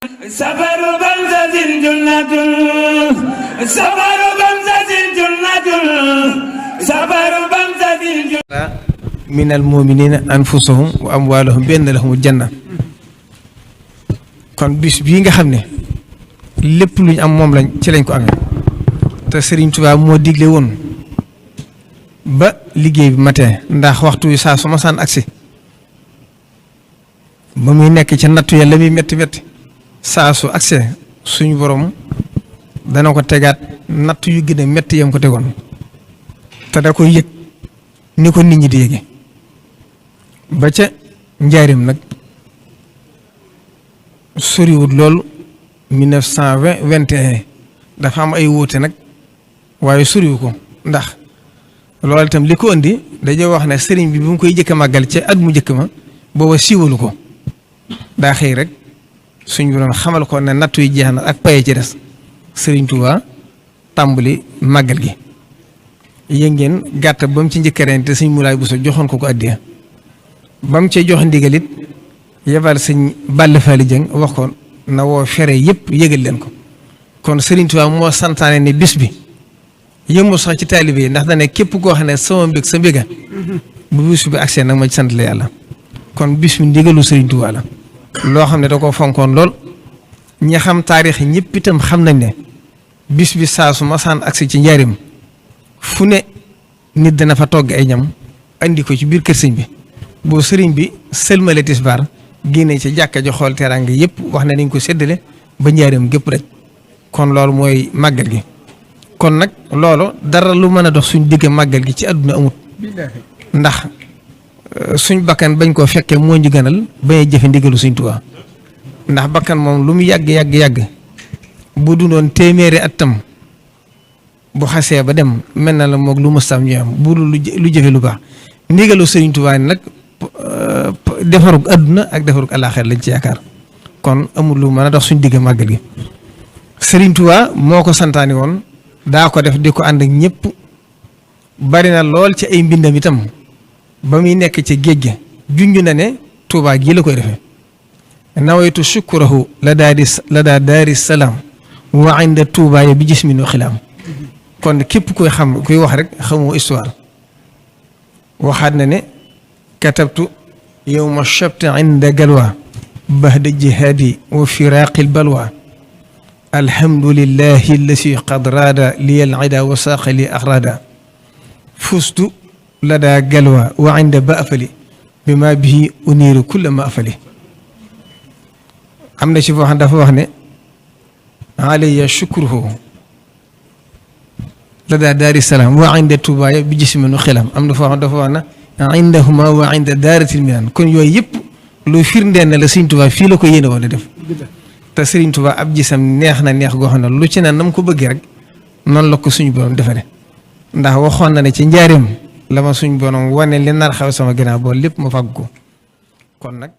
safaru bamsasin junnatun safaru bamsasin junnatun safaru bamsasin junnatun minal mu'minina anfusahum wa amwaaluhum bi anna lahumul janna. kon bis bii nga xam ne lépp luñ am moom lañ ci lañ ko amee te Serigne Touba moo digle woon ba liggéey bi matin ndax waxtu wi saa su ma saan agsi ba muy nekk ci nattu ya la muy métti métti saa su agsee suñu borom dana ko tegaat nattu yu gën a métti yam ko tegoon te da koy yëg ni ko nit ñi di yëge ba ca njaarim nag soriwut loolu 1921 dafa am ay wuute nag waaye soriwu ko ndax loolu itam li ko indi dañoo wax ne sëriñ bi bu mu koy jëkk a màggal ca at mu njëkk ma booba siiwalu ko daa xëy rek suñu borom xamal ko ne nattu yi jeex na ak paye ci des sëriñ Touba tàmbali màggal gi yéen ngeen gàtt ba mu ci njëkk ren te sëñ Moulay Bousso joxoon ko addiya ba mu cee jox ndigal it yebal sëñ Balla Fally Dieng wax ko na woo fere yëpp yëgal leen ko kon sëriñ Touba moo santaane ne bis bi yëmul sax ci taalibe yi ndax dane képp koo xam ne sama mbég sa mbéga bu bis bi agsee nag ma ci sant la yàlla kon bis bi ndigalu sëriñ Touba la loo xam ne da koo fonkoon lool ñi xam taarix ñëpp itam xam nañ ne bis bi saa su masaan agsi ci njaarim fu ne nit dana fa togg ay ñam andi ko ci biir kër sëñ bi boo sëriñ bi sëlmale tisbaar génne ci jàkka ji xool teraanga yëpp wax ne nañ ko séddale ba njaarim gépp rek kon loolu mooy màggal gi kon nag loolu dara lu mën a dox suñ digg màggal gi ci àdduna amut ndax suñ bakkan bañ koo fekkee moo ñu gënal bañ a jëfe ndigalu suñ Tuubaa ndax bakkan moom lu mu yàgg bu dundoon téeméeri atam bu xasee ba dem mel na la moog lu mustam ñu am bu lu jëfe lu baax ndigalu sëriñ Tuubaa nag defarug àdduna ak defarug àllaaxira lañ ci yaakaar kon amul lu mën a dox suñ digg màggal gi sëriñ Tuubaa moo ko santaani woon daa ko def di ko ànd ak ñëpp bari na lool ci ay mbindam itam ba muy nekk ci géej gi junj na ne Tuubaa gii la koy defee nawaytu shukurahu la daa daari salaam wa inda Tuubaa ya bi jismin wa xilaam kon képp kuy xam kuy wax rek xamoo histoire waxaat na ne katabtu yowma shabti inda galwa bahda jihaadi wa firaqil balwa alhamdulillahi allasi qad raada liyal ida wa saaqa li axraada fustu lada galwa wa inda baafali bi ma bihi uniiru kulla ma afali am na ci foo xam dafa wax ne alayya shukruhu lada daari salaam wa inda tubaaya bi jisminu xilam am na foo xam dafa wax na indahuma wa inda daaratil minan kon yooyu yëpp lu firndeen ne la Sëriñ Tuubaa fii la ko yéene woon a def te Sëriñ Tuubaa ab gisam neex na neex goo xam ne lu ci ne nam ko bëggee rek noonu la ko suñu borom defare ndax waxoon na ne ci njaareem la ma suñ borom wane li nar xaw sama ginnaaw boo lépp ma fàgg ko kon nag